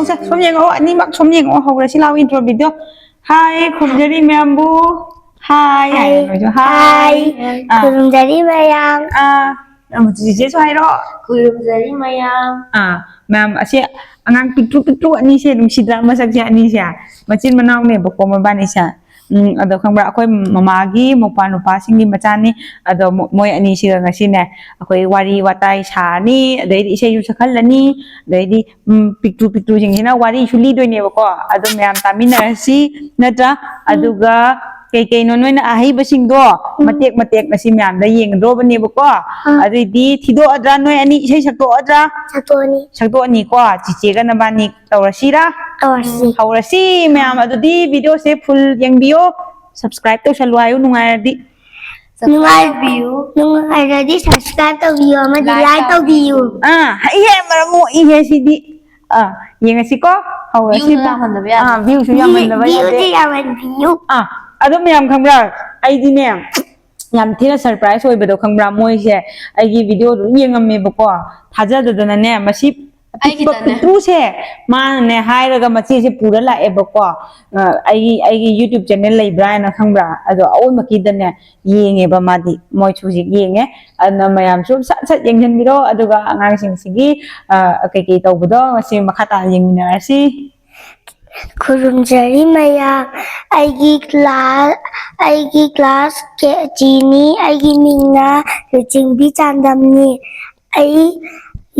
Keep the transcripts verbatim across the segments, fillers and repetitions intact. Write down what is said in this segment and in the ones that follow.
ꯁꯦ, ꯁꯣꯝ ꯌꯦꯡꯉꯛꯑꯣ, ꯑꯅꯤꯃꯛ ꯁꯣꯝ ꯌꯦꯡꯉꯛꯑꯣ, ꯍꯧꯔꯁꯤ ꯂꯥꯛꯑꯣ intro video. ꯍꯥꯏ, ꯈꯨꯔꯨꯝꯖꯔꯤ ꯃꯌꯥꯝꯕꯨ꯫ ꯍꯥꯏ, ꯍꯥꯏ, ꯍꯥꯏ, ꯅꯣꯏꯁꯨ ꯍꯥꯏ꯫ ꯍꯥꯏ꯫ ꯑꯥ꯫ ꯈꯨꯔꯨꯝꯖꯔꯤ ꯃꯌꯥꯝ꯫ ꯑꯥ, ꯆꯤꯆꯦꯁꯨ ꯍꯥꯏꯔꯣ꯫ ꯈꯨꯔꯨꯝꯖꯔꯤ ꯃꯌꯥꯝ꯫ ꯑꯥ, ꯃꯌꯥꯝ, ꯑꯁꯤ ꯑꯉꯥꯡ ꯄꯤꯛꯇ꯭ꯔꯨ ꯄꯤꯛꯇ꯭ꯔꯨ ꯑꯅꯤꯁꯦ, ꯅꯨꯡꯁꯤꯗ꯭ꯔꯥ ꯃꯁꯛꯁꯦ? ꯑꯅꯤꯁꯦ ꯃꯆꯤꯟ ꯃꯅꯥꯎꯅꯦꯕꯀꯣ ꯃꯕꯥꯅꯤꯁꯦ꯫ ꯎꯝ, ꯑꯗꯣ ꯈꯪꯕ꯭ꯔꯥ, ꯑꯩꯈꯣꯏ ꯃꯃꯥꯒꯤ ꯃꯧꯄ꯭ꯋꯥ ꯅꯨꯄꯥꯁꯤꯡꯒꯤ ꯃꯆꯥꯅꯤ꯫ ꯑꯗꯣ ꯃꯣ-, ꯃꯣꯏ ꯑꯅꯤꯁꯤꯒ ꯉꯁꯤꯅꯦ, ꯑꯩꯈꯣꯏ ꯋꯥꯔꯤ ꯋꯥꯇꯥꯏ ꯁꯥꯔꯅꯤ, ꯑꯗꯩꯗꯤ ꯏꯁꯩꯁꯨ ꯁꯛꯍꯜꯂꯅꯤ, ꯑꯗꯩꯗꯤ, ꯎꯝ, ꯄꯤꯛꯇ꯭ꯔꯨ ꯄꯤꯛꯇ꯭ꯔꯨꯁꯤꯡꯁꯤꯅ ꯋꯥꯔꯤꯁꯨ ꯂꯤꯗꯣꯏꯅꯦꯕꯀꯣ꯫ ꯑꯗꯣ ꯃꯌꯥꯝ ꯇꯥꯃꯤꯟꯅꯔꯁꯤ ꯅꯠꯇ꯭ꯔꯥ? ꯎꯝ꯫ ꯑꯗꯨꯒ ꯀꯩ ꯀꯩꯅꯣ ꯅꯣꯏꯅ ꯑꯍꯩꯕꯁꯤꯡꯗꯣ ꯎꯝ꯫ ꯃꯇꯦꯛ ꯃꯇꯦꯛ ꯉꯁꯤ ꯃꯌꯥꯝꯗ ꯌꯦꯡꯒꯗꯧꯕꯅꯦꯕꯀꯣ꯫ ꯑꯥ꯫ ꯑꯗꯨꯏꯗꯤ ꯊꯤꯗꯣꯛꯑꯗ꯭ꯔꯥ, ꯅꯣꯏ ꯑꯅꯤ ꯏꯁꯩ ꯁꯛꯇꯣꯛꯑꯗ꯭ꯔꯥ? ꯁꯛꯇꯣꯛꯑꯅꯤ꯫ ꯁꯛꯇꯣꯛꯑꯅꯤꯀꯣ, ꯆꯤꯆꯦꯒ ꯅꯕꯥꯅꯤ ꯇꯧꯔꯁꯤꯔꯥ? ꯇꯧꯔꯁꯤ꯫ ꯍꯧꯔꯁꯤ ꯃꯌꯥꯝ꯫ ꯑꯗꯨꯗꯤ videoꯁꯦ full ꯌꯦꯡꯕꯤꯌꯣ, subscribe ꯇꯧꯁꯜꯂꯨ ꯍꯥꯏꯌꯨ ꯅꯨꯡꯉꯥꯏꯔꯗꯤ꯫ ꯅꯨꯡꯉꯥꯏ-, ꯅꯨꯡꯉꯥꯏꯔꯗꯤ subscribe ꯇꯧꯕꯤꯌꯨ ꯑꯃꯗꯤ like like ꯇꯧꯕꯤꯌꯨ꯫ ꯑꯥ, ꯍꯩꯍꯦ, ꯃꯔꯝ ꯃꯣꯛꯏꯍꯦ ꯁꯤꯗꯤ꯫ ꯑꯥ, ꯌꯦꯡꯉꯁꯤꯀꯣ, ꯍꯧꯔꯁꯤ꯫ Viewꯁꯨ ꯌꯥꯝꯍꯟꯗꯕ ꯌꯥꯗꯦ꯫ ꯑꯥ, viewꯁꯨ ꯌꯥꯝꯍꯟꯗꯕ ꯌꯥꯗꯦ꯫ Viewꯗꯤ ꯌꯥꯝꯍꯟꯕꯤꯌꯨ꯫ ꯑꯥ, ꯑꯗꯣ ꯃꯌꯥꯝ ꯈꯪꯕ꯭ꯔꯥ? ꯑꯩꯗꯤꯅꯦ, ꯌꯥꯝ ꯊꯤꯅ surprise ꯑꯣꯏꯕꯗꯣ ꯈꯪꯕ꯭ꯔꯥ? ꯃꯣꯏꯁꯦ ꯑꯩꯒꯤ videoꯗꯣ ꯂꯣꯏ ꯌꯦꯡꯉꯝꯃꯦꯕꯀꯣ, ꯊꯥꯖꯗꯗꯅꯅꯦ, ꯃꯁꯤ ꯑꯄꯤꯛꯄ ꯑꯩꯒꯤꯗꯅꯦ꯫ ꯄꯤꯛꯇ꯭ꯔꯨꯁꯦ ꯃꯥꯅꯅꯦ ꯍꯥꯏꯔꯒ ꯃꯆꯦꯁꯦ ꯄꯨꯔ ꯂꯥꯛꯑꯦꯕꯀꯣ꯫ ꯑ, ꯑꯩꯒꯤ, ꯑꯩꯒꯤ YouTube channel ꯂꯩꯕ꯭ꯔꯥ ꯍꯥꯏꯅ ꯈꯪꯕ꯭ꯔꯥ? ꯑꯗꯣ ꯑꯑꯣꯟꯕꯀꯤꯗꯅꯦ ꯌꯦꯡꯉꯦꯕ ꯃꯥꯗꯤ, ꯃꯣꯏꯁꯨ ꯍꯧꯖꯤꯛ ꯌꯦꯡꯉꯦ꯫ ꯑꯗꯨꯅ ꯃꯌꯥꯝꯁꯨ ꯁꯠ ꯁꯠ ꯌꯦꯡꯁꯤꯟꯕꯤꯔꯣ, ꯑꯗꯨꯒ ꯑꯉꯥꯡꯁꯤꯡꯁꯤꯒꯤ, ꯑ, ꯀꯩꯀꯩ ꯇꯧꯕꯗꯣ ꯉꯁꯤ ꯃꯈꯥ ꯇꯥꯅ ꯌꯦꯡꯃꯤꯟꯅꯔꯁꯤ꯫ ꯈꯨꯔꯨꯝꯖꯔꯤ ꯃꯌꯥꯝ꯫ ꯑꯩꯒꯤ class, ꯑꯩꯒꯤ class ꯀꯦ ꯖꯤꯅꯤ꯫ ꯑꯩꯒꯤ ꯃꯤꯡꯅ ꯂꯨꯆꯤꯡꯕꯤ ꯆꯥꯟꯗꯝꯅꯤ꯫ ꯑꯩ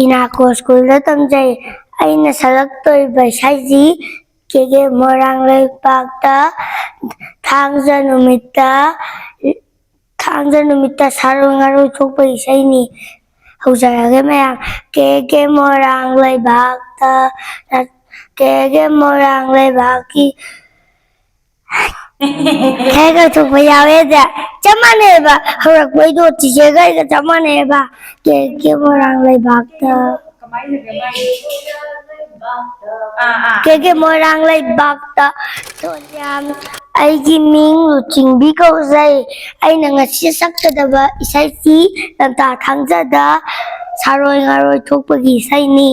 ꯏꯅꯥꯀꯣ ꯁ꯭ꯀꯨꯜꯗ ꯇꯝꯖꯩ꯫ ꯑꯩꯅ ꯁꯛꯂꯛꯇꯣꯔꯤꯕ ꯏꯁꯩꯁꯤ ꯀꯦꯒꯦ ꯃꯣꯏꯔꯥꯡ ꯂꯩꯕꯥꯛꯇ ꯊꯥꯡꯖ ꯅꯨꯃꯤꯠꯇ, ꯊꯥꯡꯖ ꯅꯨꯃꯤꯠꯇ ꯁꯥꯔꯣꯏ ꯉꯥꯔꯣꯏ ꯊꯣꯛꯄꯒꯤ ꯏꯁꯩꯅꯤ꯫ ꯍꯧꯖꯔꯒꯦ ꯃꯌꯥꯝ꯫ ꯀꯦꯒꯦ ꯃꯣꯏꯔꯥꯡ ꯂꯩꯕꯥꯛꯇ, ꯀꯦꯒꯦ ꯃꯣꯏꯔꯥꯡ ꯂꯩꯕꯥꯛꯀꯤ ꯍꯦꯛ ꯂꯧꯊꯣꯛꯄ ꯌꯥꯎꯋꯦ꯫ ꯑꯗ ꯆꯞ ꯃꯥꯟꯅꯩꯑꯕ, ꯍꯧꯔꯛꯄꯩꯗꯣ ꯆꯤꯆꯦꯒ ꯑꯩꯒ ꯆꯞ ꯃꯥꯟꯅꯩꯑꯕ꯫ ꯀꯦ ꯀꯦ ꯃꯣꯏꯔꯥꯡ ꯂꯩꯕꯥꯛꯇ꯫ ꯀꯃꯥꯏꯅ ꯏꯁꯩꯒꯦ ꯃꯥꯏ? ꯑꯥ, ꯑꯥ꯫ ꯀꯦ ꯀꯦ ꯃꯣꯏꯔꯥꯡ ꯂꯩꯕꯥꯛꯇ꯫ ꯊꯣꯟꯖꯥꯝ, ꯑꯩꯒꯤ ꯃꯤꯡ ꯂꯨꯆꯤꯡꯕꯤ ꯀꯧꯖꯩ꯫ ꯑꯩꯅ ꯉꯁꯤ ꯁꯛꯀꯗꯕ ꯏꯁꯩꯁꯤ ꯂꯝꯇꯥ ꯊꯥꯡꯖꯗ ꯁꯥꯔꯣꯏ ꯉꯥꯔꯣꯏ ꯊꯣꯛꯄꯒꯤ ꯏꯁꯩꯅꯤ꯫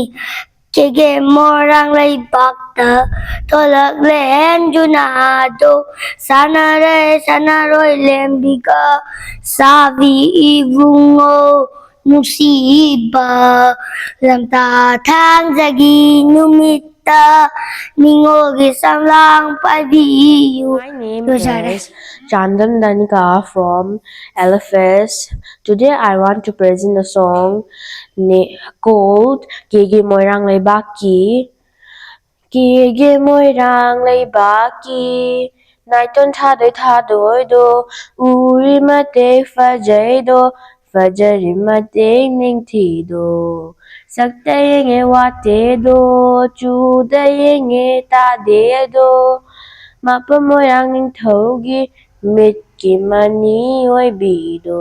ꯀꯦꯒꯦ ꯃꯣꯏꯔꯥꯡ ꯂꯩꯕꯥꯛꯇ ꯊꯣꯛꯂꯛꯂꯦ ꯖꯨꯅꯥꯗꯣ꯫ ꯁꯥꯟꯅꯔꯦ ꯁꯥꯟꯅꯔꯣꯏ ꯂꯦꯝꯕꯤꯒ ꯁꯥꯕꯤ ꯏꯕꯨꯡꯉꯣ ꯅꯨꯡꯁꯤꯕ꯫ ꯂꯝꯇꯥ ꯊꯥꯡꯖꯒꯤ ꯅꯨꯃꯤꯠꯇ ꯅꯤꯉꯣꯜꯒꯤ ꯁꯝꯂꯥꯡ ꯄꯥꯏꯕꯤꯌꯨ꯫ My name is Chandan Danika from L F S. Today I want to present a song na- called ꯀꯦꯒꯦ ꯃꯣꯏꯔꯥꯡ ꯂꯩꯕꯥꯛꯀꯤ꯫ ꯀꯦꯒꯦ ꯃꯣꯏꯔꯥꯡ ꯂꯩꯕꯥꯛꯀꯤ ꯅꯥꯏꯇꯣꯟ ꯊꯥꯗꯣꯏ ꯊꯥꯗꯣꯏꯗꯣ, ꯎꯔꯤ ꯃꯇꯦꯛ ꯐꯖꯩꯗꯣ, ꯐꯖꯔꯤ ꯃꯇꯦꯛ ꯅꯤꯡꯊꯤꯗꯣ꯫ ꯁꯛꯇ ꯌꯦꯡꯉꯦ ꯋꯥꯇꯦꯗꯣ, ꯆꯨꯗ ꯌꯦꯡꯉꯦ ꯇꯥꯗꯦꯗꯣ꯫ ꯃꯥꯄ ꯃꯣꯏꯔꯥꯡ ꯅꯤꯡꯊꯧꯒꯤ ꯃꯤꯠꯀꯤ ꯃꯅꯤ ꯑꯣꯏꯕꯤꯗꯣ꯫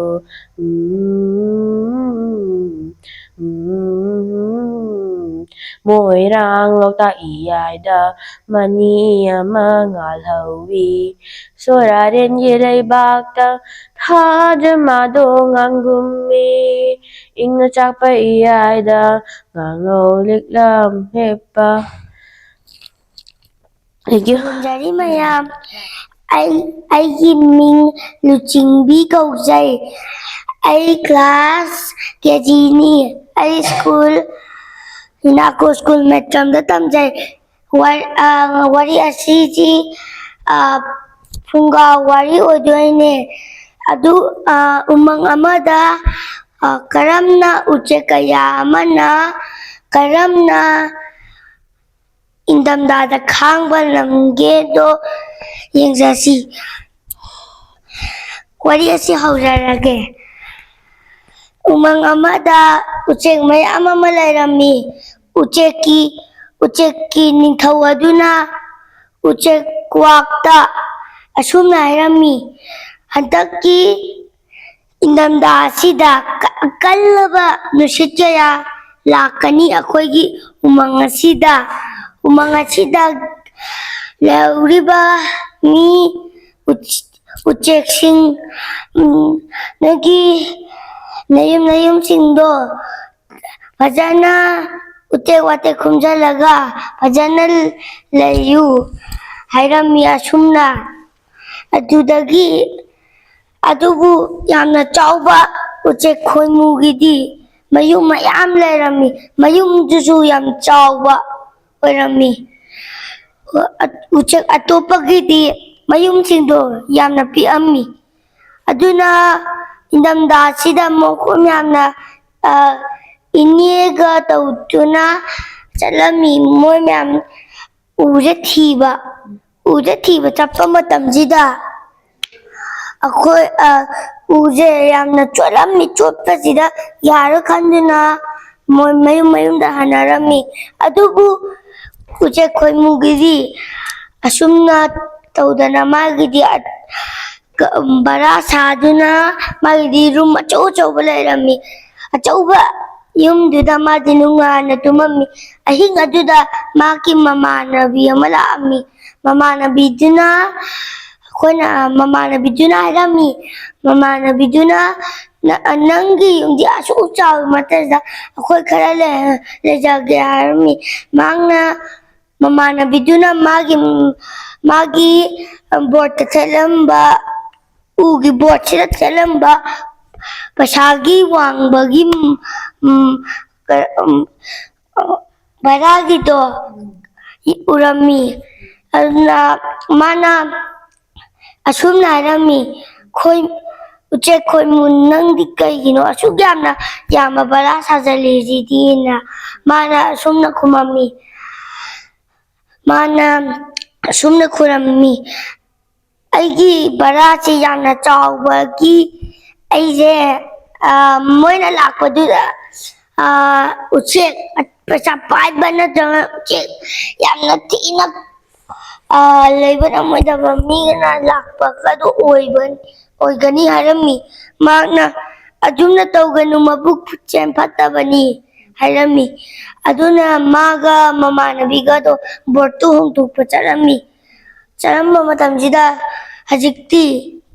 ꯎꯝ, ꯎꯝ, ꯃꯣꯏꯔꯥꯡ ꯂꯣꯛꯇꯥꯛ ꯏꯌꯥꯏꯗ ꯃꯅꯤ ꯑꯃ ꯉꯥꯜꯍꯧꯋꯤ꯫ ꯁꯣꯔꯥꯔꯦꯟꯒꯤ ꯂꯩꯕꯥꯛꯇ ꯊꯥꯖ ꯃꯥꯗꯣ ꯉꯥꯡꯒꯨꯝꯃꯤ꯫ ꯏꯪꯅ ꯆꯥꯛꯄ ꯏꯌꯥꯏꯗ ꯉꯥꯡꯂꯧ ꯂꯤꯛꯂꯝ ꯍꯦꯞꯄ꯫ Thank you. ꯈꯨꯔꯨꯝꯖꯔꯤ ꯃꯌꯥꯝ꯫ ꯑꯩ ꯑꯩꯒꯤ ꯃꯤꯡ ꯂꯨꯆꯤꯡꯕꯤ ꯀꯧꯖꯩ꯫ ꯑꯩ ꯀ꯭ꯂꯥꯁ ꯀꯦ ꯖꯤꯅꯤ꯫ ꯑꯩ ꯁ꯭ꯀꯨꯜ ꯏꯅꯥꯀꯣ ꯁ꯭ꯀꯨꯜ ꯃꯦꯇ꯭ꯔꯝꯗ ꯇꯝꯖꯩ꯫ ꯋꯥ- ꯑ, ꯋꯥꯔꯤ ꯑꯁꯤꯁꯤ ꯑ, ꯐꯨꯡꯒꯥ ꯋꯥꯔꯤ ꯑꯣꯏꯗꯣꯏꯅꯦ꯫ ꯑꯗꯨ ꯑ, ꯎꯃꯪ ꯑꯃꯗ ꯑ, ꯀꯔꯝꯅ ꯎꯆꯦꯛ ꯀꯌꯥ ꯑꯃꯅ ꯀꯔꯝꯅ ꯏꯪꯊꯝꯊꯥꯗ ꯈꯥꯡꯕ ꯉꯝꯒꯦꯗꯣ ꯌꯦꯡꯖꯁꯤ꯫ ꯋꯥꯔꯤ ꯑꯁꯤ ꯍꯧꯖꯔꯒꯦ꯫ ꯎꯃꯪ ꯑꯃꯗ ꯎꯆꯦꯛ ꯃꯌꯥꯝ ꯑꯃ ꯂꯩꯔꯝꯃꯤ꯫ ꯎꯆꯦꯛꯀꯤ ꯎꯆꯦꯛꯀꯤ ꯅꯤꯡꯊꯧ ꯑꯗꯨꯅ ꯎꯆꯦꯛ ꯀ꯭ꯋꯥꯛꯇ ꯑꯁꯨꯝꯅ ꯍꯥꯏꯔꯝꯃꯤ, "ꯍꯟꯗꯛꯀꯤ ꯏꯪꯊꯝꯊꯥ ꯑꯁꯤꯗ ꯀ- ꯀꯜꯂꯕ ꯅꯨꯡꯁꯤꯠ ꯀꯌꯥ ꯂꯥꯛꯀꯅꯤ ꯑꯩꯈꯣꯏꯒꯤ ꯎꯃꯪ ꯑꯁꯤꯗ꯫ ꯎꯃꯪ ꯑꯁꯤꯗ ꯂꯩꯍꯧꯔꯤꯕ ꯃꯤ, ꯎꯆ- ꯎꯆꯦꯛꯁꯤꯡ, ꯎꯝ, ꯅꯣꯏꯒꯤ ꯅꯌꯨꯝ ꯅꯌꯨꯝꯁꯤꯡꯗꯣ ꯐꯖꯅ ꯎꯇꯦꯛ ꯋꯥꯇꯦꯛ ꯈꯨꯝꯖꯤꯜꯂꯒ ꯐꯖꯅ ꯂꯩꯌꯨ ꯍꯥꯏꯔꯝꯃꯤ ꯑꯁꯨꯝꯅ꯫ ꯑꯗꯨꯗꯒꯤ ꯑꯗꯨꯕꯨ ꯌꯥꯝꯅ ꯆꯥꯎꯕ ꯎꯆꯦꯛ ꯈꯣꯏꯃꯨꯒꯤꯗꯤ ꯃꯌꯨꯝ ꯃꯌꯥꯝ ꯂꯩꯔꯝꯃꯤ꯫ ꯃꯌꯨꯝꯗꯨꯁꯨ ꯌꯥꯝ ꯆꯥꯎꯕ ꯑꯣꯏꯔꯝꯃꯤ꯫ ꯎꯆꯦꯛ ꯑꯇꯣꯞꯄꯒꯤꯗꯤ ꯃꯌꯨꯝꯁꯤꯡꯗꯣ ꯌꯥꯝꯅ ꯄꯤꯛꯑꯝꯃꯤ꯫ ꯑꯗꯨꯅ ꯏꯪꯊꯝꯊꯥꯁꯤꯗ ꯃꯈꯣꯏ ꯃꯌꯥꯝꯅ, ꯑ, ꯏꯅꯦꯒ ꯇꯧꯗꯨꯅ ꯆꯠꯂꯝꯃꯤ꯫ ꯃꯣꯏ ꯃꯌꯥꯝ ꯎꯁꯦ ꯊꯤꯕ, ꯎꯁꯦ ꯊꯤꯕ ꯆꯠꯄ ꯃꯇꯝꯁꯤꯗ ꯑꯩꯈꯣꯏ, ꯑ, ꯎꯁꯦ ꯌꯥꯝꯅ ꯆꯣꯠꯂꯝꯃꯤ꯫ ꯆꯣꯠꯄꯁꯤꯗ ꯌꯥꯔꯣꯏ ꯈꯟꯗꯨꯅ ꯃꯣꯏ ꯃꯌꯨꯝ ꯃꯌꯨꯝꯗ ꯍꯟꯅꯔꯝꯃꯤ꯫ ꯑꯗꯨꯕꯨ ꯎꯆꯦꯛ ꯈꯣꯏꯃꯨꯒꯤꯗꯤ ꯑꯁꯨꯝꯅ ꯇꯧꯗꯅ ꯃꯥꯒꯤꯗꯤ ꯑ-, ꯀ-, ꯚꯔꯥ ꯁꯥꯗꯨꯅ ꯃꯥꯒꯤꯗꯤ ꯔꯨꯝ ꯑꯆꯧ ꯑꯆꯧꯕ ꯂꯩꯔꯝꯃꯤ꯫ ꯑꯆꯧꯕ ꯌꯨꯝꯗꯨꯗ ꯃꯥꯗꯤ ꯅꯨꯡꯉꯥꯏꯅ ꯇꯨꯝꯃꯝꯃꯤ꯫ ꯑꯍꯤꯡ ꯑꯗꯨꯗ ꯃꯥꯒꯤ ꯃꯃꯥꯟꯅꯕꯤ ꯑꯃ ꯂꯥꯛꯑꯝꯃꯤ꯫ ꯃꯃꯥꯟꯅꯕꯤꯗꯨꯅ, ꯑꯩꯈꯣꯏꯅ, ꯃꯃꯥꯟꯅꯕꯤꯗꯨꯅ ꯍꯥꯏꯔꯝꯃꯤ, ꯃꯃꯥꯟꯅꯕꯤꯗꯨꯅ, "ꯅ-, ꯅꯪꯒꯤ ꯌꯨꯝꯗꯤ ꯑꯁꯨꯛ ꯆꯥꯎꯕ ꯃꯊꯛꯁꯤꯗ ꯑꯩꯈꯣꯏ ꯈꯔ ꯂꯩ-, ꯂꯩꯖꯒꯦ" ꯍꯥꯏꯔꯝꯃꯤ꯫ ꯃꯍꯥꯛꯅ, ꯃꯃꯥꯟꯅꯕꯤꯗꯨꯅ ꯃꯥꯒꯤ, ꯃꯥꯒꯤ ꯕꯣꯠꯇ ꯊꯦꯠꯂꯝꯕ, ꯎꯒꯤ ꯕꯣꯠꯁꯤꯗ ꯊꯦꯠꯂꯝꯕ ꯄꯩꯁꯥꯒꯤ ꯋꯥꯡꯕꯒꯤ, ꯎꯝ, ꯀ-, ꯎꯝ, ꯚꯔꯥꯒꯤꯗꯣ ꯎꯔꯝꯃꯤ꯫ ꯑꯗꯨꯅ ꯃꯥꯅ ꯑꯁꯨꯝꯅ ꯍꯥꯏꯔꯝꯃꯤ, "ꯈꯣꯏ-, ꯎꯆꯦꯛ ꯈꯣꯏꯃꯨ, ꯅꯪꯗꯤ ꯀꯩꯒꯤꯅꯣ ꯑꯁꯨꯛ ꯌꯥꯝꯅ ꯌꯥꯝꯕ ꯚꯔꯥ ꯁꯥꯖꯜꯂꯤꯁꯤꯗꯤꯅ?" ꯃꯥꯅ ꯑꯁꯨꯝꯅ ꯈꯨꯝꯃꯝꯃꯤ꯫ ꯃꯥꯅ ꯑꯁꯨꯝꯅ ꯈꯨꯔꯝꯃꯤ, "ꯑꯩꯒꯤ ꯚꯔꯥꯁꯤ ꯌꯥꯝꯅ ꯆꯥꯎꯕꯒꯤ ꯑꯩꯁꯦ, ꯑ, ꯃꯣꯏꯅ ꯂꯥꯛꯄꯗꯨꯗ, ꯑ, ꯎꯆꯦꯛ, ꯄꯩꯁꯥ ꯄꯥꯏꯕ ꯅꯠꯇ꯭ꯔꯒ ꯎꯆꯦꯛ ꯌꯥꯝꯅ ꯊꯤꯅ, ꯑ, ꯂꯩꯕ ꯉꯝꯃꯣꯏꯗꯕ ꯃꯤꯅ ꯂꯥꯛꯄꯒꯗꯣ ꯑꯣꯏꯕ, ꯑꯣꯏꯒꯅꯤ" ꯍꯥꯏꯔꯝꯃꯤ꯫ ꯃꯍꯥꯛꯅ, "ꯑꯗꯨꯝꯅ ꯇꯧꯒꯅꯨ, ꯃꯕꯨꯛ ꯄꯨꯛꯆꯦꯜ ꯐꯠꯇꯕꯅꯤ" ꯍꯥꯏꯔꯝꯃꯤ꯫ ꯑꯗꯨꯅ ꯃꯥꯒ ꯃꯃꯥꯟꯅꯕꯤꯒꯗꯣ ꯕꯣꯠꯇꯨ ꯍꯣꯡꯗꯣꯛꯄ ꯆꯠꯂꯝꯃꯤ꯫ ꯆꯠꯂꯝꯕ ꯃꯇꯝꯁꯤꯗ ꯍꯧꯖꯤꯛꯇꯤ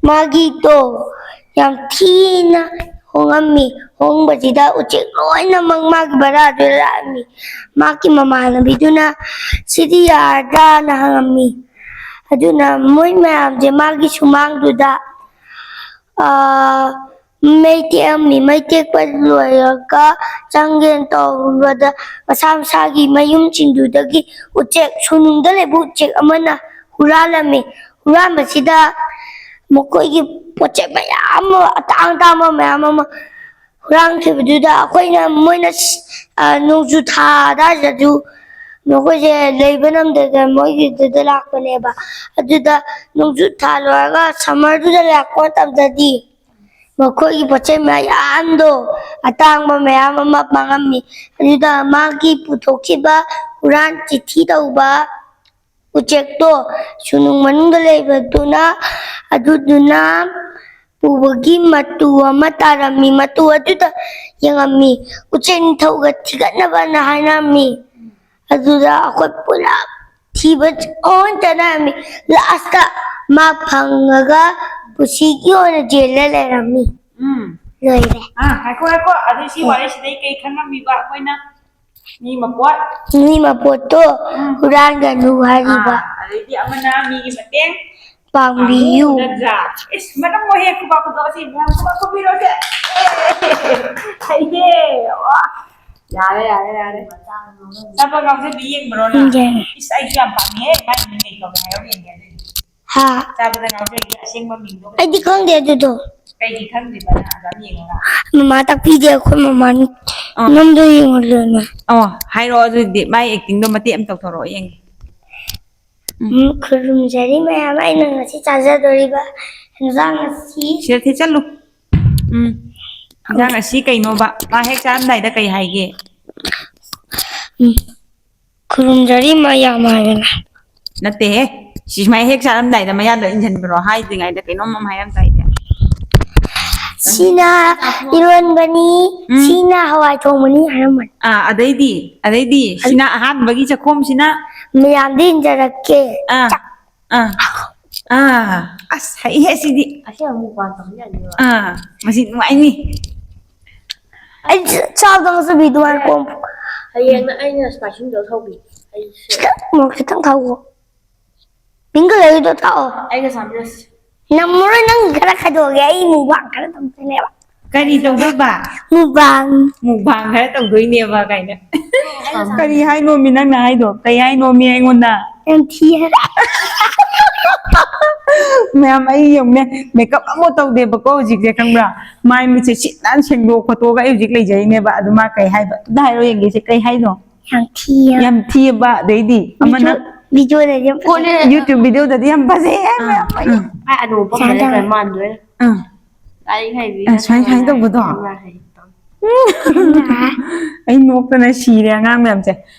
ꯃꯥꯒꯤꯗꯣ ꯌꯥꯝ ꯊꯤꯅ ꯍꯣꯡꯉꯝꯃꯤ꯫ ꯍꯣꯡꯕꯁꯤꯗ ꯎꯆꯦꯛ ꯂꯣꯏꯅꯃꯛ ꯃꯥꯒꯤ ꯚꯔꯥꯗꯨꯗ ꯂꯥꯛꯑꯝꯃꯤ꯫ ꯃꯥꯒꯤ ꯃꯃꯥꯟꯅꯕꯤꯗꯨꯅ "ꯁꯤꯗꯤ ꯌꯥꯔꯗ꯭ꯔꯥꯅ?" ꯍꯪꯉꯝꯃꯤ꯫ ꯑꯗꯨꯅ ꯃꯣꯏ ꯃꯌꯥꯝꯁꯦ ꯃꯥꯒꯤ ꯁꯨꯃꯥꯡꯗꯨꯗ, ꯑꯥ, ꯃꯩ ꯇꯦꯛꯑꯝꯃꯤ꯫ ꯃꯩ ꯇꯦꯛꯄ ꯂꯣꯏꯔꯒ ꯆꯪꯒꯦꯅ ꯇꯧꯕꯗ ꯃꯁꯥ ꯃꯁꯥꯒꯤ ꯃꯌꯨꯝꯁꯤꯡꯗꯨꯗꯒꯤ ꯎꯆꯦꯛ, ꯁꯨꯅꯨꯡꯗ ꯂꯩꯕ ꯎꯆꯦꯛ ꯑꯃꯅ ꯍꯨꯔꯥꯜꯂꯝꯃꯤ꯫ ꯍꯨꯔꯥꯟꯕꯁꯤꯗ ꯃꯈꯣꯏꯒꯤ ꯄꯣꯠ ꯆꯩ ꯃꯌꯥꯝ ꯑꯃ, ꯑꯇꯥꯡ ꯑꯇꯥꯡꯕ ꯃꯌꯥꯝ ꯑꯃ ꯍꯨꯔꯥꯟꯈꯤꯕꯗꯨꯗ ꯑꯩꯈꯣꯏꯅ, ꯃꯣꯏꯅ ꯁ-, ꯑ, ꯅꯣꯡꯖꯨ ꯊꯥ ꯑꯗꯥꯏꯗꯁꯨ ꯃꯈꯣꯏꯁꯦ ꯂꯩꯕ ꯉꯝꯗꯗꯅ ꯃꯣꯏꯒꯤꯗꯨꯗ ꯂꯥꯛꯄꯅꯦꯕ꯫ ꯑꯗꯨꯗ ꯅꯣꯡꯖꯨ ꯊꯥ ꯂꯣꯏꯔꯒ summerꯗꯨꯗ ꯂꯥꯛꯄ ꯃꯇꯝꯗꯗꯤ ꯃꯈꯣꯏꯒꯤ ꯄꯣꯠ ꯆꯩ ꯃꯌꯥꯝꯗꯣ, ꯑꯇꯥꯡꯕ ꯃꯌꯥꯝ ꯑꯃ ꯃꯥꯡꯉꯝꯃꯤ꯫ ꯑꯗꯨꯗ ꯃꯥꯒꯤ ꯄꯨꯊꯣꯛꯈꯤꯕ ꯍꯨꯔꯥꯟ ꯆꯤꯊꯤ ꯇꯧꯕ ꯎꯆꯦꯛꯇꯣ ꯁꯨꯅꯨꯡ ꯃꯅꯨꯡꯗ ꯂꯩꯕꯗꯨꯅ, ꯑꯗꯨꯗꯨꯅ ꯄꯨꯕꯒꯤ ꯃꯇꯨ ꯑꯃ ꯇꯥꯔꯝꯃꯤ꯫ ꯃꯇꯨ ꯑꯗꯨꯗ ꯌꯦꯡꯉꯝꯃꯤ꯫ ꯎꯆꯦꯛ ꯅꯤꯡꯊꯧꯒ ꯊꯤꯒꯠꯅꯕꯅ ꯍꯥꯏꯅꯔꯝꯃꯤ꯫ ꯑꯗꯨꯗ ꯑꯩꯈꯣꯏ ꯄꯨꯂꯞ ꯊꯤꯕ ꯑꯣꯟ ꯆꯠꯅꯔꯝꯃꯤ꯫ Lastꯇ ꯃꯥ ꯐꯪꯉꯒ ꯄꯨꯟꯁꯤꯒꯤ ꯑꯣꯏꯅ ꯖꯦꯜꯗ ꯂꯩꯔꯝꯃꯤ꯫ ꯎꯝ꯫ ꯂꯣꯏꯔꯦ꯫ ꯑꯥ, ꯉꯥꯏꯈꯣ, ꯉꯥꯏꯈꯣ꯫ ꯑꯗꯨ ꯁꯤ ꯎꯝ꯫ ꯋꯥꯔꯤꯁꯤꯗꯩ ꯀꯩ ꯈꯪꯉꯝꯃꯤꯕ ꯑꯩꯈꯣꯏꯅ? ꯃꯤ ꯃꯄꯣꯠ꯫ ꯃꯤ ꯃꯄꯣꯠꯇꯣ ꯎꯝ꯫ ꯍꯨꯔꯥꯟꯒꯅꯨ ꯍꯥꯏꯔꯤꯕ꯫ ꯑꯥ, ꯑꯗꯩꯗꯤ ꯑꯃꯅ ꯃꯤꯒꯤ ꯃꯇꯦꯡ ꯄꯥꯡꯕꯤꯌꯨ꯫ ꯄꯥꯡꯉꯨ ꯅꯠꯇ꯭ꯔꯥ? ꯏꯁ, ꯃꯅꯝ ꯑꯣꯏꯍꯦ, ꯈꯨꯕꯥꯛ ꯈꯨꯗꯣꯛ ꯑꯁꯤ ꯃꯌꯥꯝ ꯈꯨꯕꯥꯛ ꯈꯨꯕꯤꯔꯣꯁꯦ꯫ ꯍꯩꯌꯦ꯫ ꯋꯥ꯫ ꯌꯥꯔꯦ, ꯌꯥꯔꯦ, ꯌꯥꯔꯦ꯫ ꯆꯥꯕ ꯉꯥꯎꯖꯕꯤ ꯌꯦꯡꯕ꯭ꯔꯣ ꯅꯪ? ꯌꯦꯡꯉꯦ꯫ ꯏꯁ, ꯑꯩꯁꯨ ꯌꯥꯝ ꯄꯥꯝꯃꯤꯍꯦ꯫ ꯃꯥꯏ ꯃꯃꯤꯡ ꯀꯩ ꯀꯧꯒꯦ ꯍꯥꯏꯔꯣ ꯌꯦꯡꯒꯦ ꯑꯗꯨꯗꯤ꯫ ꯍꯥ? ꯆꯥꯕꯗ ꯉꯥꯎꯖꯕꯤ ꯑꯁꯦꯡꯕ ꯃꯤꯡꯗꯣ ꯀꯩ? ꯑꯩꯗꯤ ꯈꯪꯗꯦ ꯑꯗꯨꯗꯣ꯫ ꯀꯩꯒꯤ ꯈꯪꯗ꯭ꯔꯤꯕ ꯅꯪ ꯑꯗꯨꯝ ꯌꯦꯡꯉꯒ? ꯃꯃꯥ ꯇꯥꯛꯄꯤꯗꯦ, ꯑꯩꯈꯣꯏ ꯃꯃꯥꯅ꯫ ꯑꯥ꯫ ꯅꯝꯗꯣ ꯌꯦꯡꯍꯜꯂꯦꯅ꯫ ꯑꯣ, ꯍꯥꯏꯔꯛꯑꯣ ꯑꯗꯨꯗꯤ꯫ ꯃꯥꯏ actingꯗꯣ ꯃꯇꯦꯛ ꯑꯃ ꯇꯧꯊꯣꯔꯛꯑꯣ ꯌꯦꯡꯒꯦ꯫ ꯎꯝ꯫ ꯎꯝ, ꯈꯨꯔꯨꯝꯖꯔꯤ ꯃꯌꯥꯝ, ꯑꯩꯅ ꯉꯁꯤ ꯆꯥꯖꯗꯣꯔꯤꯕ ꯍꯦꯟꯖꯥꯡ ꯑꯁꯤ꯫ ꯁꯤꯗ ꯊꯦꯠꯆꯜꯂꯨ꯫ ꯎꯝ꯫ ꯍꯦꯟꯖꯥꯡ ꯑꯁꯤ ꯀꯩꯅꯣꯕ? ꯃꯥ ꯍꯦꯛ ꯆꯥꯔꯝꯗꯥꯏꯗ ꯀꯩ ꯍꯥꯏꯒꯦ? ꯎꯝ꯫ ꯈꯨꯔꯨꯝꯖꯔꯤ ꯃꯌꯥꯝ ꯍꯥꯏꯗꯅ꯫ ꯅꯠꯇꯦꯍꯦ꯫ ꯁꯤ ꯁꯨꯃꯥꯏꯅ ꯍꯦꯛ ꯆꯥꯔꯝꯗꯥꯏꯗ ꯃꯌꯥꯗ ꯏꯟꯁꯤꯟꯕ꯭ꯔꯣ? ꯍꯥꯏꯗ꯭ꯔꯤꯉꯩꯗ ꯀꯩꯅꯣꯝ ꯑꯃ ꯍꯥꯏꯔꯝꯗꯥꯏꯗ꯫ ꯁꯤꯅ ꯏꯔꯣꯟꯕꯅꯤ, ꯎꯝ꯫ ꯁꯤꯅ ꯍꯋꯥꯏ ꯊꯣꯡꯕꯅꯤ ꯍꯥꯏꯔꯝꯕꯅꯤ꯫ ꯑꯥ, ꯑꯗꯩꯗꯤ, ꯑꯗꯩꯗꯤ, ꯁꯤꯅ ꯑꯍꯥꯟꯕꯒꯤ ꯆꯥꯛꯈꯣꯝꯁꯤꯅ? ꯃꯌꯥꯝꯗ ꯏꯟꯖꯔꯛꯀꯦ꯫ ꯑꯥ, ꯆꯥꯛ꯫ ꯑꯥ꯫ ꯑꯥ, ꯑꯁ, ꯍꯩꯍꯦ ꯁꯤꯗꯤ꯫ ꯑꯁꯤ ꯑꯃꯨꯛ ꯋꯥꯟ ꯇꯧꯍꯟ ꯌꯥꯅꯤꯕ꯫ ꯑꯥ, ꯃꯁꯤ ꯅꯨꯡꯉꯥꯏꯅꯤ꯫ ꯑꯩ ꯆ-, ꯆꯥꯕꯗ ꯉꯁꯤ ꯕꯤꯗꯨ ꯍꯥꯏꯔ ꯀꯣꯝ꯫ ꯍꯌꯦꯡꯅ ꯑꯩꯅ spicy noodle ꯍꯧꯕꯤ꯫ ꯑꯩꯁꯦ ꯈꯤꯇꯪ, ꯃꯣꯔꯣꯛ ꯈꯤꯇꯪ ꯊꯥꯛꯑꯣ꯫ Pink colourꯒꯤꯗꯣ ꯊꯥꯛꯑꯣ꯫ ꯑꯩꯒ ꯆꯥꯃꯤꯟꯅꯁꯤ꯫ ꯅꯝꯃꯔꯣꯏ, ꯅꯪ ꯈꯔ ꯈꯥꯏꯗꯣꯛꯑꯒꯦ, ꯑꯩ mukbang ꯈꯔ ꯇꯧꯗꯣꯏꯅꯦꯕ꯫ ꯀꯔꯤ ꯇꯧꯗꯣꯏꯕ? Mukbang꯫ Mukbang ꯈꯔ ꯇꯧꯗꯣꯏꯅꯦꯕ ꯀꯥꯏꯅ꯫ ꯀꯔꯤ ꯍꯥꯏꯅꯣꯃꯤ ꯅꯪꯅ ꯍꯥꯏꯗꯣ? ꯀꯩ ꯍꯥꯏꯅꯣꯃꯤ ꯑꯩꯉꯣꯟꯗ? ꯌꯥꯝ ꯊꯤ ꯍꯥꯏꯕ꯫ ꯃꯌꯥꯝ, ꯑꯩ ꯌꯦꯡꯉꯨꯅꯦ, makeup ꯑꯃꯐꯥꯎ ꯇꯧꯗꯦꯕꯀꯣ ꯍꯧꯖꯤꯛꯁꯦ, ꯈꯪꯕ꯭ꯔꯥ? ꯃꯥꯏ ꯃꯤꯠꯁꯦ ꯁꯤꯠ ꯅꯥꯟ ꯁꯦꯡꯗꯣꯛ ꯈꯣꯠꯇꯣꯛꯑꯒ ꯑꯩ ꯍꯧꯖꯤꯛ ꯂꯩꯖꯔꯤꯅꯦꯕ꯫ ꯑꯗꯨ ꯃꯥ ꯀꯩ ꯍꯥꯏꯕ? ꯑꯝꯇ ꯍꯥꯏꯔꯣ ꯌꯦꯡꯒꯦꯁꯦ, ꯀꯩ ꯍꯥꯏꯅꯣ? ꯌꯥꯝ ꯊꯤꯌꯦ꯫ ꯌꯥꯝ ꯊꯤꯌꯦꯕ, ꯑꯗꯩꯗꯤ ꯑꯃꯅ video, videoꯗꯗꯤ ꯌꯥꯝ ꯐꯖꯩ꯫ YouTube videoꯗꯗꯤ ꯌꯥꯝ ꯐꯖꯩ ꯍꯥꯏ ꯃꯌꯥꯝ꯫ ꯑꯥ, ꯑꯥ꯫ ꯑꯥ, ꯑꯗꯨ ꯄꯛꯇꯕꯅꯦ ꯁꯨꯃꯥꯏꯅ ꯇꯧꯔꯦ꯫ ꯀꯩ ꯃꯥꯟꯗꯣꯏꯅꯣ? ꯑꯥ꯫ ꯂꯥꯏꯔꯤꯛ ꯍꯩꯕꯤ ꯑꯥ, ꯁꯨꯃꯥꯏ, ꯁꯨꯃꯥꯏꯅ ꯇꯧꯕꯗꯣ? ꯌꯥꯝꯅ ꯍꯩ꯫ ꯑꯩ ꯅꯣꯛꯄꯅ ꯁꯤꯔꯦ ꯑꯉꯥꯡ ꯃꯌꯥꯝꯁꯦ꯫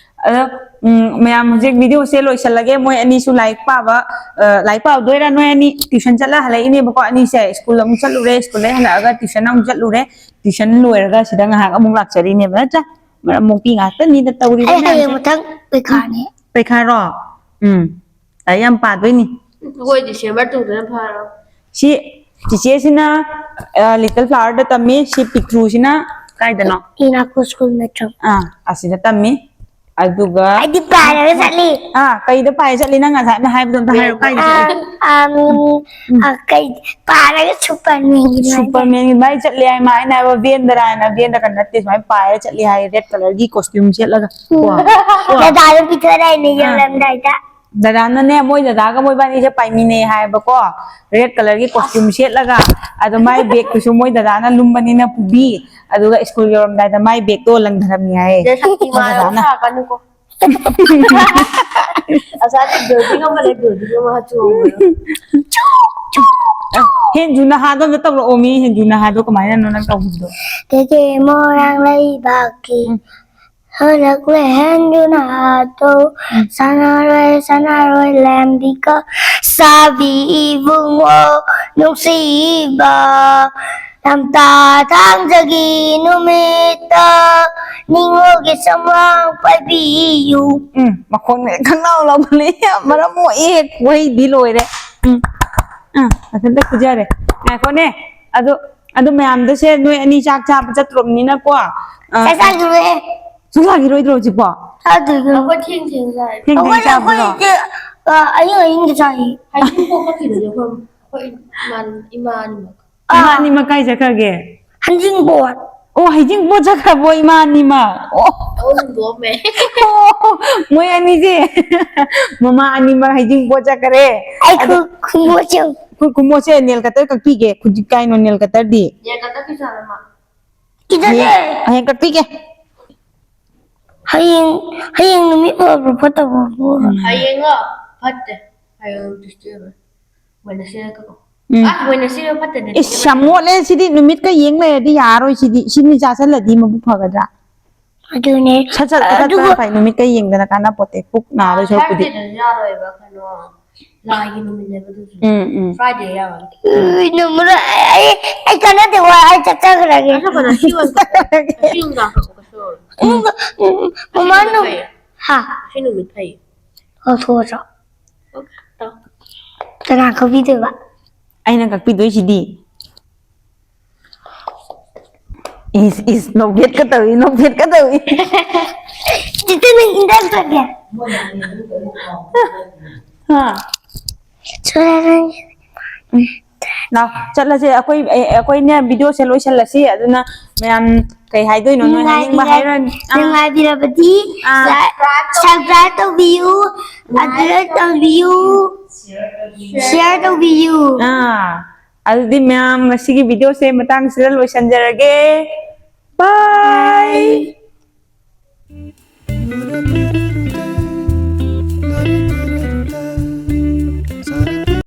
ꯑꯗꯣ, ꯎꯝ, ꯃꯌꯥꯝ ꯍꯧꯖꯤꯛ videoꯁꯦ ꯂꯣꯏꯁꯤꯜꯂꯒꯦ꯫ ꯃꯣꯏ ꯑꯅꯤꯁꯨ ꯂꯥꯏꯔꯤꯛ ꯄꯥꯕ, ꯑ, ꯂꯥꯏꯔꯤꯛ ꯄꯥꯎꯗꯣꯏꯔꯥ ꯅꯣꯏ ꯑꯅꯤ? Tuition ꯆꯠꯂ ꯍꯜꯂꯛꯏꯅꯦꯕꯀꯣ ꯑꯅꯤꯁꯦ꯫ School ꯑꯃꯨꯛ ꯆꯠꯂꯨꯔꯦ, schoolꯗꯩ ꯍꯜꯂꯛꯑꯒ tuition ꯑꯃꯨꯛ ꯆꯠꯂꯨꯔꯦ꯫ Tuition ꯂꯣꯏꯔꯒ ꯁꯤꯗ ꯉꯥꯏꯍꯥꯛ ꯑꯃꯨꯛ ꯂꯥꯛꯆꯔꯤꯅꯦꯕ, ꯅꯠꯇ꯭ꯔꯥ? ꯃꯔꯝ ꯃꯣꯛꯄꯤ ꯉꯥꯛꯇꯅꯤꯗ ꯇꯧꯔꯤꯕ ꯑꯩ ꯍꯌꯦꯡ ꯃꯌꯥꯝꯁꯦ꯫ ꯃꯊꯪ ꯄꯩꯈꯥꯅꯦ꯫ ꯄꯩꯈꯥꯔꯣ? ꯎꯝ꯫ ꯂꯥꯏꯔꯤꯛ ꯌꯥꯝ ꯄꯥꯗꯣꯏꯅꯤ꯫ ꯑꯩꯈꯣꯏ December ꯇꯨꯗꯅ ꯐꯔꯣ꯫ ꯁꯤ ꯆꯤꯆꯦꯁꯤꯅ, ꯑ, Little Flowerꯗ ꯇꯝꯃꯤ, ꯁꯤ ꯄꯤꯛꯇ꯭ꯔꯨꯁꯤꯅ ꯀꯥꯏꯗꯅꯣ? ꯏꯅꯥꯛꯀꯣ school ꯅꯠꯇ꯭ꯔꯣ? ꯑꯥ, ꯑꯁꯤꯗ ꯇꯝꯃꯤ꯫ ꯑꯗꯨꯒ ꯑꯩꯗꯤ ꯄꯥꯏꯔꯒ ꯆꯠꯂꯤ꯫ ꯑꯥ, ꯀꯩꯗ ꯄꯥꯏꯔ ꯆꯠꯂꯤ? ꯅꯪ ꯉꯁꯥꯏꯅ ꯍꯥꯏꯕꯗꯣ ꯑꯝꯇ ꯍꯥꯏꯔꯣ, ꯀꯥꯏꯗ ꯑꯥ, ꯆꯠꯂꯤ? ꯑꯥ, ꯎꯝ, ꯎꯝ꯫ ꯑꯥ, ꯀꯩ, ꯄꯥꯏꯔꯒ Supermanꯒꯤ ꯑꯗꯨꯃꯥꯏꯅ꯫ Supermanꯒꯤ ꯑꯗꯨꯃꯥꯏꯅ ꯆꯠꯂꯤ ꯍꯥꯏ, ꯃꯥ ꯑꯩꯅ ꯍꯥꯏꯕ vanꯗꯔꯥ ꯍꯥꯏꯅ, vanꯗ ꯀ ꯅꯠꯇꯦ, ꯁꯨꯃꯥꯏꯅ ꯄꯥꯏꯔ ꯆꯠꯂꯤ ꯍꯥꯏ, red colourꯒꯤ costume ꯁꯦꯠꯂꯒ꯫ ꯎꯝ꯫ ꯀꯣ? ꯀꯣ? ꯗꯗꯥꯗ ꯄꯤꯊꯣꯔꯛꯏꯅꯦ ꯑꯥ꯫ ꯌꯧꯔꯝꯗꯥꯏꯗ꯫ ꯗꯗꯥꯅꯅꯦ, ꯃꯣꯏ ꯗꯗꯥꯒ ꯃꯣꯏꯕꯥꯅꯤꯁꯦ ꯄꯥꯏꯃꯤꯟꯅꯩ ꯍꯥꯏꯌꯦꯕꯀꯣ, red colourꯒꯤ costume ꯁꯦꯠꯂꯒ, ꯑꯗꯣ ꯃꯥꯏ bagꯇꯨꯁꯨ ꯃꯣꯏ ꯗꯗꯥꯅ ꯂꯨꯝꯕꯅꯤꯅ ꯄꯨꯕꯤ, ꯑꯗꯨꯒ school ꯌꯧꯔꯝꯗꯥꯏꯗ ꯃꯥꯏ bagꯇꯣ ꯂꯪꯊꯔꯝꯃꯤ ꯍꯥꯏꯌꯦ꯫ ꯁꯛꯇꯤꯃꯥꯟ ꯑꯃ ꯗꯗꯥꯅ꯫ ꯁꯥꯔꯛꯀꯅꯨꯀꯣ꯫ ꯑꯁꯥꯗꯤ building ꯑꯃ ꯂꯩ, building ꯑꯃ ꯆꯣꯡꯕꯗꯣ꯫ ꯍꯦꯟꯖꯨ ꯅꯍꯥꯗꯣ ꯑꯝꯇ ꯇꯧꯔꯛꯑꯣ ꯃꯤ, ꯍꯦꯟꯖꯨ ꯅꯍꯥꯗꯣ ꯀꯃꯥꯏꯅꯅꯣ ꯅꯪ ꯇꯧꯕꯗꯣ? ꯇꯦꯇꯦ ꯃꯣꯏꯔꯥꯡ ꯂꯩꯕꯥꯛꯀꯤ ꯎꯝ꯫ ꯍꯜꯂꯛꯂꯦ ꯍꯦꯟꯖꯨ ꯅꯍꯥꯗꯣ꯫ ꯎꯝ꯫ ꯁꯥꯟꯅꯔꯣꯏ, ꯁꯥꯟꯅꯔꯣꯏ ꯂꯦꯝꯕꯤꯀꯣ꯫ ꯁꯥꯕꯤ ꯏꯕꯨꯡꯉꯣ ꯅꯨꯡꯁꯤꯕ꯫ ꯂꯝꯇꯥ ꯊꯥꯡꯖꯒꯤ ꯅꯨꯃꯤꯠꯇ ꯅꯤꯉꯣꯜꯒꯤ ꯁꯝꯂꯥꯡ ꯄꯥꯏꯕꯤꯌꯨ꯫ ꯎꯝ, ꯃꯈꯣꯟꯅꯦ ꯈꯪꯅꯥꯎ ꯂꯥꯎꯈꯠꯂꯛꯑꯦ꯫ ꯃꯔꯝ ꯃꯣꯛꯑꯦ, ꯋꯥꯍꯩꯗꯤ ꯂꯣꯏꯔꯦ꯫ ꯎꯝ꯫ ꯑꯥ, ꯃꯊꯟꯇ ꯐꯨꯖꯔꯦ꯫ ꯉꯥꯏꯈꯣꯅꯦ꯫ ꯑꯗꯨ, ꯑꯗꯨ ꯃꯌꯥꯝꯗꯣ ꯁꯦ ꯅꯣꯏ ꯑꯅꯤ ꯆꯥꯛ ꯆꯥꯕ ꯆꯠꯇ꯭ꯔꯣꯕꯅꯤꯅꯀꯣ꯫ ꯑꯥ, ꯆꯥꯛ ꯆꯥꯈꯤꯔꯣꯏ꯫ ꯆꯥꯛ ꯆꯥꯈꯤꯔꯣꯏꯗ꯭ꯔꯣ ꯍꯧꯖꯤꯛꯄꯣ? ꯆꯥꯗꯣꯏꯅꯣ? ꯑꯩꯈꯣꯏ ꯊꯦꯡ ꯊꯦꯡ ꯆꯥꯏ꯫ ꯊꯦꯡ ꯊꯦꯡ ꯑꯩꯈꯣꯏ ꯆꯥꯕ꯭ꯔꯣ? ꯑꯩꯈꯣꯏꯁꯦ ꯑ, ꯑꯍꯤꯡ ꯑꯍꯤꯡꯗ ꯆꯥꯏꯌꯦ꯫ ꯍꯩꯖꯤꯡ ꯄꯣꯛꯄ ꯀꯤꯂꯣꯁꯦ ꯑꯩꯈꯣꯏ ꯑꯩꯈꯣꯏ ꯏꯃꯥꯟ ꯏꯃꯥ ꯑꯅꯤꯃꯛ꯫ ꯏꯃꯥ ꯑꯅꯤꯃꯛ ꯀꯥꯏ ꯆꯠꯈ꯭ꯔꯒꯦ? ꯍꯩꯖꯤꯡꯄꯣꯠ꯫ ꯑꯣ, ꯍꯩꯖꯤꯡꯄꯣꯠ ꯆꯠꯈ꯭ꯔꯕꯣ ꯏꯃꯥ ꯑꯅꯤꯃꯛ? ꯑꯣ, ꯑꯃꯨꯛ ꯍꯨꯟꯗꯣꯛꯑꯝꯃꯦ꯫ ꯑꯣ, ꯃꯣꯏ ꯑꯅꯤꯁꯦ ꯃꯃꯥ ꯑꯅꯤꯃꯛ ꯍꯩꯖꯤꯡꯄꯣꯠ ꯆꯠꯈ꯭ꯔꯦ꯫ ꯑꯩ ꯑꯗꯣ ꯈꯨ- ꯈꯨꯃꯣꯠꯁꯦ꯫ ꯈꯨ- ꯈꯨꯃꯣꯠꯁꯦ ꯅꯦꯜ ꯀꯇꯔ ꯀꯛꯄꯤꯒꯦ꯫ ꯈꯨꯖꯤꯛ ꯀꯥꯏꯅꯣ ꯅꯦꯜ ꯀꯇꯔꯗꯤ? ꯌꯦꯟ ꯀꯛꯊꯠꯈꯤꯖꯥꯠꯂ ꯃꯥ? ꯀꯤꯖꯗꯦ꯫ ꯍꯌꯦꯡ ꯍꯌꯦꯡ ꯀꯛꯄꯤꯒꯦ꯫ ꯍꯌꯦꯡ ꯍꯌꯦꯡ ꯅꯨꯃꯤꯠ ꯐꯕ꯭ꯔꯣ ꯐꯠꯇꯕ꯭ꯔꯣ? ꯍꯌꯦꯡꯂꯣ? ꯐꯠꯇꯦ꯫ ꯍꯌꯦꯡ Tuesday ꯑꯣꯏꯕ꯫ Wednesday ꯀꯛꯑꯣ꯫ ꯎꯝ꯫ ꯑꯁ, Wednesday ꯐꯠꯇꯦꯅꯦ꯫ ꯏꯁ, ꯌꯥꯝ ꯃꯣꯠꯂꯦ ꯁꯤꯗꯤ꯫ ꯅꯨꯃꯤꯠꯀ ꯌꯦꯡ ꯂꯩꯔꯗꯤ ꯌꯥꯔꯔꯣꯏ ꯁꯤꯗꯤ꯫ ꯁꯤꯅꯤ ꯆꯥꯁꯜꯂꯗꯤ ꯃꯕꯨꯛ ꯐꯒꯗ꯭ꯔꯥ? ꯑꯗꯨꯅꯦ꯫ ꯁꯠ ꯁꯠ ꯀꯛꯊꯠꯄꯅ ꯐꯩ꯫ ꯅꯨꯃꯤꯠꯀ ꯌꯦꯡꯗꯅ ꯀꯥꯟꯅ ꯄꯣꯠꯇꯦ꯫ ꯄꯨꯛ ꯅꯥꯗꯣꯏ ꯁꯔꯨꯛꯄꯨꯗꯤ꯫ Thursdayꯗꯁꯨ ꯌꯥꯔꯣꯏꯕ, ꯀꯩꯅꯣ, ꯂꯥꯏꯒꯤ ꯅꯨꯃꯤꯠꯅꯦꯕ ꯑꯗꯨꯁꯨ꯫ ꯎꯝ, ꯎꯝ꯫ Friday ꯌꯥꯔꯣꯏ꯫ ꯎꯏ, ꯅꯨꯃꯤꯠ ꯑꯩ ꯑꯩ ꯀꯥꯟꯅꯗꯦ ꯋꯥ ꯑꯩ ꯆꯠꯆꯈ꯭ꯔꯒꯦ꯫ ꯑꯗꯣ ꯀꯩꯅꯣ, ꯁꯤ ꯑꯣꯏꯅ ꯀꯛꯑꯣ꯫ ꯁꯤ ꯅꯨꯡꯗꯥꯡ ꯀꯛꯑꯣ, ꯀꯩꯁꯨ ꯌꯥꯔꯣꯏ꯫ ꯎꯝ, ꯎꯝ, ꯃꯃꯥ ꯅꯨ- ꯍꯥ꯫ ꯁꯤ ꯅꯨꯃꯤꯠ ꯐꯩ꯫ ꯂꯧꯊꯣꯛꯑꯁꯨ꯫ ꯇꯧ꯫ ꯀꯅꯥ ꯀꯛꯄꯤꯗꯣꯏꯕ? ꯑꯩꯅ ꯀꯛꯄꯤꯗꯣꯏꯁꯤꯗꯤ꯫ ꯏꯁ, ꯏꯁ, ꯅꯣꯛꯐꯦꯠꯀ ꯇꯧꯏ, ꯅꯣꯛꯐꯦꯠꯀ ꯇꯧꯏ꯫ ꯆꯤꯆꯦ ꯅꯪ ꯏꯟꯗꯛꯇ꯭ꯔꯒꯦ꯫ ꯍꯥ? ꯂꯥꯎ, ꯆꯠꯂꯁꯦ꯫ ꯑꯩꯈꯣꯏ, ꯑꯩꯈꯣꯏꯅꯦ, video ꯁꯦ ꯂꯣꯏꯁꯜꯂꯁꯤ꯫ ꯑꯗꯨꯅ ꯃꯌꯥꯝ ꯀꯩ ꯍꯥꯏꯗꯣꯏꯅꯣ? ꯅꯣꯏ ꯍꯥꯏꯅꯤꯡꯕ ꯍꯥꯏꯔꯣꯅꯦ꯫ ꯑꯥ꯫ ꯅꯨꯡꯉꯥꯏꯕꯤꯔꯕꯗꯤ ꯑꯥ꯫ Subscribe ꯇꯧꯕꯤꯌꯨ, ꯑꯗꯨꯒ ꯇꯧꯕꯤꯌꯨ, share ꯇꯧꯕꯤꯌꯨ꯫ ꯑꯥ, ꯑꯗꯨꯗꯤ ꯃꯌꯥꯝ ꯉꯁꯤꯒꯤ video ꯁꯦ ꯃꯇꯥꯡꯁꯤꯗ ꯂꯣꯏꯁꯟꯖꯔꯒꯦ꯫ Bye꯫